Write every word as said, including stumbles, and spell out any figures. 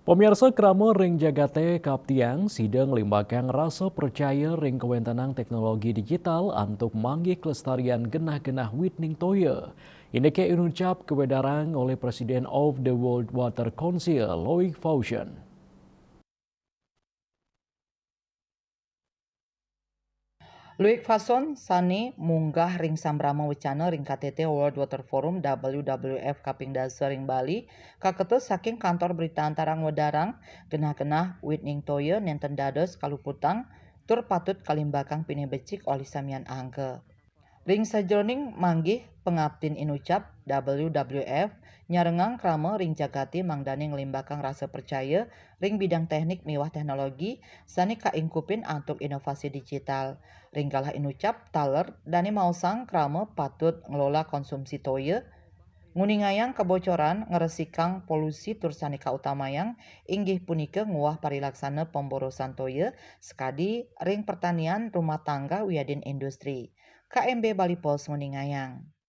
Pemirsa, krama ring jagaté kaptiang sida nglimbakang rasa percaya ring kawéntenan teknologi digital antuk manggih kelestarian genah-genah wit ning toya. Indiké inucap kawedarang olih President of the World Water Council, Loic Fauchon. Loic Fauchon sané munggah ring sambrama wecana ring K T T World Water Forum W W F kaping dasa ring Bali, kaketut saking Kantor Berita Antara ngwedarang, genah-genah wit ning toya nénten dados kaluputang, tur patut kalimbakang pinih becik olih samian angga. Ring sajeroning manggih pangaptin inucap, W W F nyarengang krama ring jagaté mangdané nglimbakang rasa percaya ring bidang teknik miwah teknologi sané kaingkupin antuk inovasi digital. Ring galah inucap taler dané maosang krama patut ngelola konsumsi toya, nguningayang kebocoran, ngresikang polusi tur sané kautamayang inggih punika nguah parilaksana pemborosan toya sakadi ring pertanian, rumah tangga wiadin industri. K M B Bali Post nguningayang.